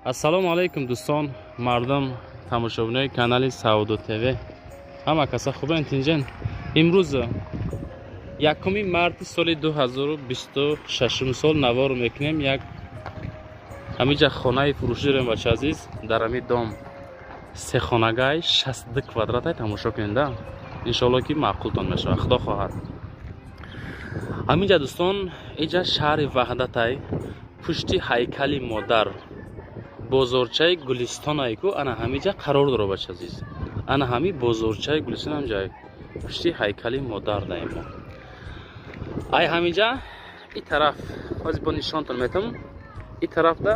Ассалому алайкум, дӯстон, мардум, тамошобинои канали Савдо ТВ. Ҳама каса хубен, тинҷен? Имрӯз 1 марти соли 2026 сол навор мекунем. Як ҳамиҷа хонаи фурӯшӣ дорем, бача азиз. Дар ҳами дом сехонагай, 62 квадратай, тамошо кунед да. Иншоалло, ки маъқултон мешавад, худо хоҳад. Ҳаминҷа, дӯстон, иҷа шаҳри Ваҳдатай, пушти ҳайкали модар, бозорчаи Гулистонай ку, ана ҳамиҷа қарор дора, бача азиз. Ана ҳами бозорчаи Гулистон, ҳамҷа пушти ҳайкали модар даем мо. Ай ҳамиҷа и тараф ҳозир бо нишонтон метам. И тарафда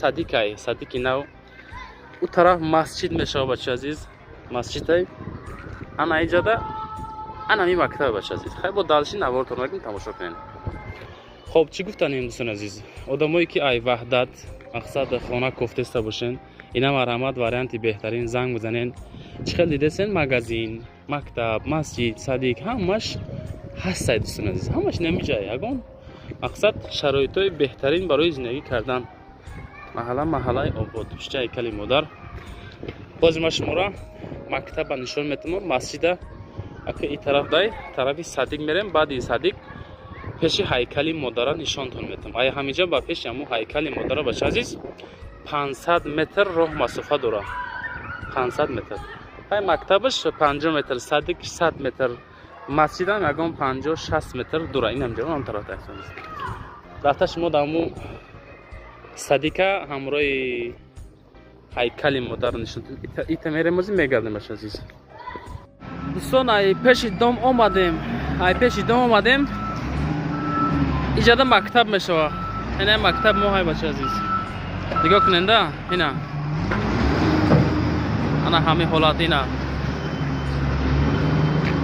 садикай, садики нав, ӯ тараф масҷид мешава, бача азиз, масҷидай. Ана иҷада ана ҳами мактаба, бача азиз. Хай, бо дальше навортон мекунем, тамошо кунем. Хоб, чӣ гуфтанем, дӯстони азиз? Одамое ки ай Ваҳдат мақсад хона кофтеста бошен, ина марҳамат, варианти беҳтарин, занг бизанен. Чӣ хел дидесен, магазин, мактаб, масҷид, садик, ҳамаш ҳастай, дӯстони азиз, ҳамаш намиҷай. Ягон мақсад шароитҳои беҳтарин барои зиндагӣ кардан. Маҳалла маҳаллаи обод, пушти ҳайкали модар. Бози ма шуморо мактаба нишон метамон, масҷида. Ака, и тараф дай тарафи садик мерем, баъди садик пеши ҳайкали модара нишонтон метам. Ай ҳамиҷа ба пеши ҳамун ҳайкали модара, бача азиз, 500 метр роҳ масофа дора, 500 метр. Ай мактабаш 50 метр, садик 100 метр, масҷидам ягон 50-60 метр дура. Инам ҷо он тараф рафта, шумо даму садика ҳамроҳи ҳайкали модар нишон ита мерем, ози мегардем, бача азиз. Дӯстон, ай пеши дом омадем, ай пеши дом омадем. Иҷада мактаб мешава. Ина мактаб мо ҳай, бача азиз, нигоҳ куненда. Ина ана ҳамин ҳолат. Ина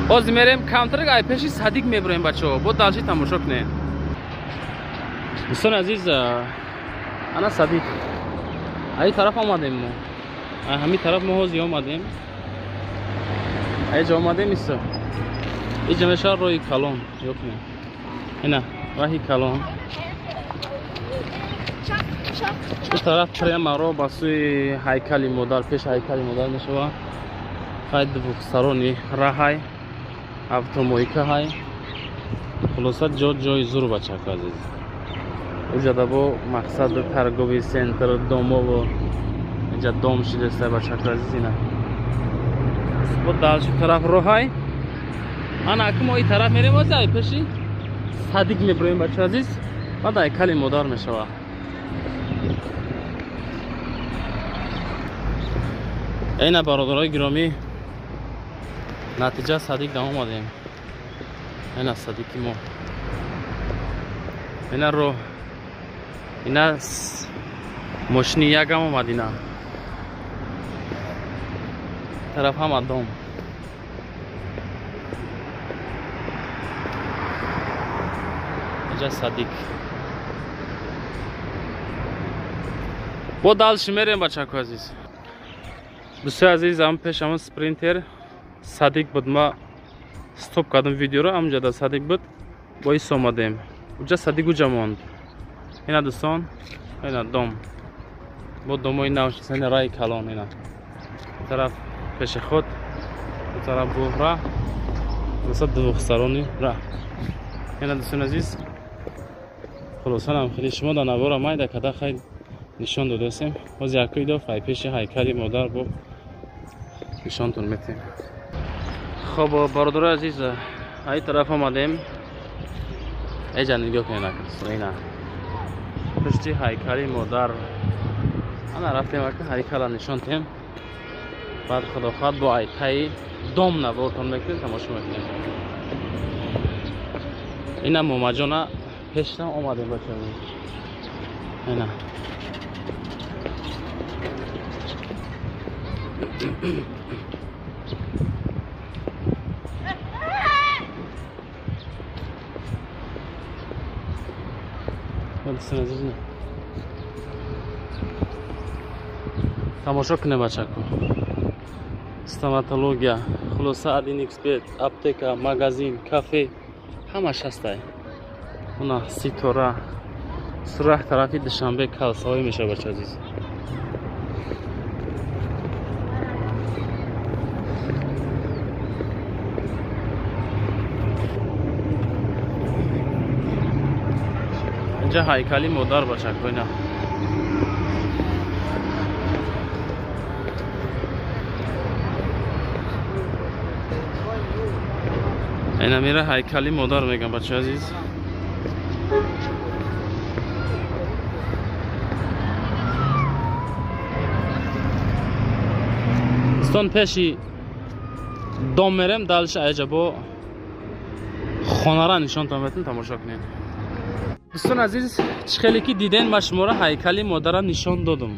ҳозир мерем камтарак, ай пеши садик мебуроем, бачаҳо, бо дальше тамошо кунем. Дӯстони азиз, ана садик. Ай тараф омадем мо, ай ҳамин тараф мо ҳозир омадем, айҷа омадем. Исо иҷа мешавад роҳи калон, нигоҳ кунем, ина роҳи калон. Ду тараф прямо роҳ ба сӯи ҳайкали модар, пеши ҳайкали модар мешавад. Хай, двухсторонний раҳай, автомойка ҳай. Хулоса, ҷо ҷои зур, бачако азиз. Уҷада бо мақсад торговый центр, домову инҷа дом шидеста, бачако азиз. Ина бо дальше тараф роҳай. Ана аки мо и тараф мерем, ози ай пеши садик меброем, бача азиз, баъд ҳайкали модар мешавад. Эна, бародарои гиромӣ, натиҷа, садик дам омадем. Ина садики мо, ина роҳ, ина мошини ягам омад. Ина тараф ҳама дом. Инҷа садик. Бо дальше мерем, бачако азиз. Дӯстои азиз, ам пеш ҳамон Спринтер садик буд. Ма стоп кардам видеоро, ҳамунҷа да садик буд, боис омадем уҷа, садик уҷа монд. Ина, дӯстон, ина дом, бо домои нав, ина раи калон. Ина тараф пешеход, ду тараф бо раҳ, хулоса, двухсторонний раҳ. Ина, дӯстони азиз, хулосанам хеле шумо дар навора майда када хай нишон додасем. Ҳозир якои ай пеши ҳайкали модар бо нишонтон метем. Хоб, бародарои азиз, ай тараф омадем. Эҷа нигоҳ кунед, ина пушти ҳайкали модар. Ана рафтем, ака, ҳайкала нишон тем, баъд худо хоҳад бо айтаи дом навортон мекунем, тамошо мекунем. Ина момаҷона пешна омадем, бача, ина. Дӯстони азиз, тамошо кунем, бачако. Стоматология, хулоса, 1xBet, аптека, магазин, кафе, ҳамаш ҳастай. Уна ситора, сураҳ тарафи Душанбе калсавоӣ мешавад, бача азиз. Инҷа ҳайкали модар бачако ина. Ина мера ҳайкали модар мегам бача азиз. Дӯстон пеши дом мерем, дальше айҷа бо хонара нишонтон метем, тамошо кунед. Дӯстон азиз, чӣ хеле ки диден, ма шуморо ҳайкали модара нишон додум.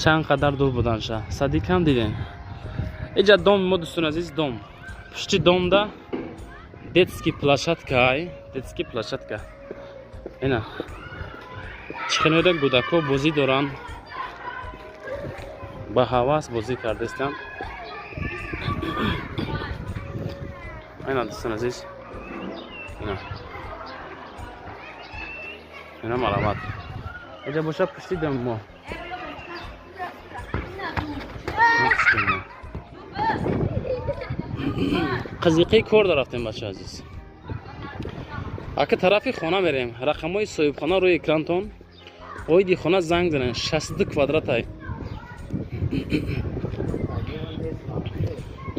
Чанд қадар дур буданша. Садикам диден. Иҷа дом мо дӯстон азиз, дом. Пушти домда детский площадка ай, детский площадка. Ина. Чӣ хеле меда гудако бозӣ доранд. Ба ҳавас бозӣ кардестам. Ина дӯстон азиз. Ина. Ина марамат. Иҷа боша пушти дом мо. Қазиқаи кор дарафтем бача азиз. Ака тарафи хона мерем. Рақамҳои соҳибхона рӯи экрантон. Оиди хона занг занен. 62 квадрат ай.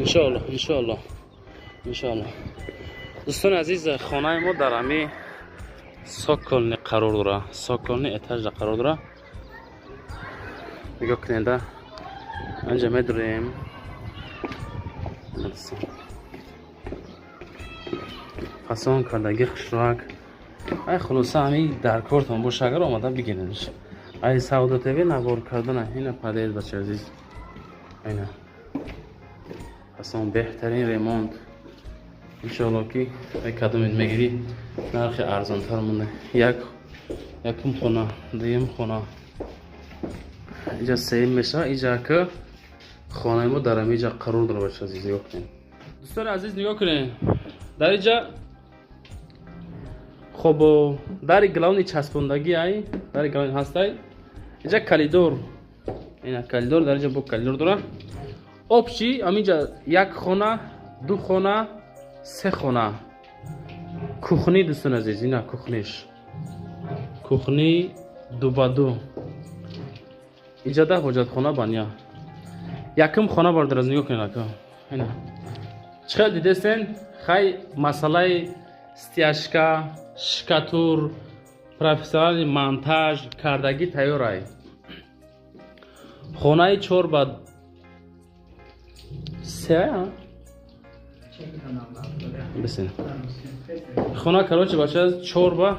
Иншоалло, иншоалло. Иншоалло. Дӯстони азиз, хонаи мо дар ҳами Соколни қарор дора. Соколни этажда қарор дора. Нигоҳ кунед, анҷа медурем. Фасон кардаги хушрак. Ай хулоса ҳами дар кортон боша, агар омада бигиренш. Ай Савдо ТВ навор кардана ина подъезд бача азиз. Айна. Фасон беҳтарин ремонт. Иншоалло ки ай кадомет мегирӣ нархи арзонтар монда. Якум хона, дуюм хона. Иҷа сеюм мешава, иҷа ки хонаи мо дар ҳамиҷа қарор дора бача азиз, нигоҳ кунед. Дӯстони азиз, нигоҳ кунед. Дар иҷа хоб дари главни часпондагӣ ай, дари главни ҳастай. Иҷа коридор. Ина коридор, дар иҷа бо коридор дора. Общий ҳаминҷа як хона, ду хона, се хона. Кухни дӯстони азиз, ина кухниш. Кухни ду ба ду. Иҷа да ҳоҷатхона баня. Якум хона бародараз нигоҳ кунед ака. Ина. Чӣ хел дидестен? Хай масъалаи стяжка, шкатур, профессионали монтаж кардагӣ тайёр ай. Хонаи 4 ба 3 бисин. Хона короче бача 4 ба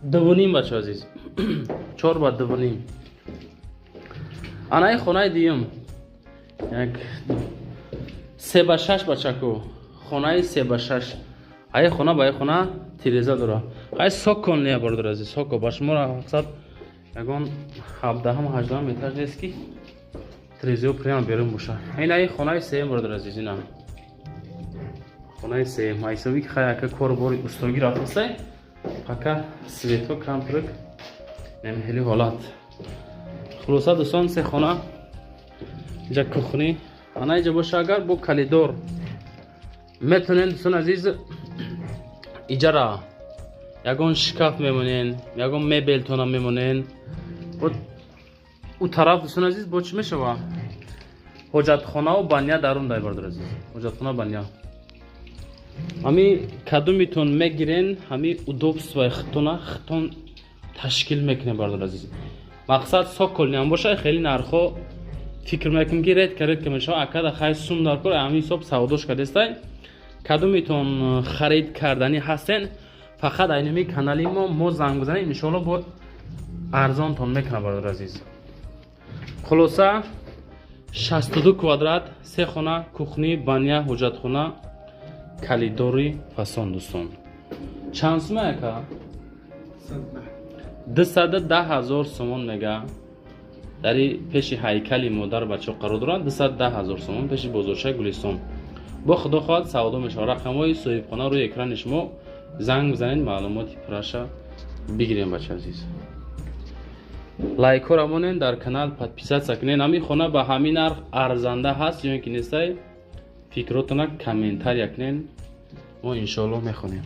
2.5 бача азиз. 4 ба 2.5. Анаи хонаи дуюм. Як 3 ба 6 бачаку. Хонаи 3 ба 6. Ай хона ба ай хона тиреза дора. Ай сокол не бародар азиз, сокол ба шумо мақсад ягон 17-18 метр нест ки тирезао прямо берун боша. Ин ай хонаи сеюм бародар азиз, ина. Хонаи сеюм. Айсови ки хай ака кор бори устогӣ рафтастай. Пока свето камприк намехели ҳолат. Хулоса дӯстон, се хона. Иҷа кухни. Ана иҷа боша агар бо коридор метонен дӯстон азиз иҷара ягон шкаф мемонен, ягон мебелтона мемонен. У тараф дӯстон азиз бо чӣ мешава? Ҳоҷатхонаву баня дарун дай бародар азиз. Ҳоҷатхона баня. Ҳами кадомитон мегирен, ҳами удобствои хитона хитон ташкил мекунем бародар азиз. Мақсад соколниам боша, хеле нархҳо фикр мекунем ки редко редко мешава. Акада хай сум дар кор ҳамин ҳисоб савдош кардестай. Кадомитон харид карданӣ ҳастен, фақат айнами канали мо занг бизанед, иншоалло бо арзонтон мекунам бародар азиз. Хулоса 62 квадрат, се хона, кухни, баня, ҳоҷатхона, коридори фасон дӯстон. Чанд сума яка? 210 000 сомон мега. Дари пеши ҳайкали модар бачаҳо қарор доранд. 210 000 сомон пеши бозорчаи Гулистон. Бо худо хоҳад савдо мешавад. Рақамҳои соҳибхона рӯи экрани шумо, занг бизанед, маълумоти пурраша бигирем бача азиз. Лайкҳоро монен, дар канал подписаться кунед. Ҳамин хона ба ҳамин нарх арзанда ҳаст ё ин ки нестай? Фикротона комментария кунед, мо иншоалло мехонем.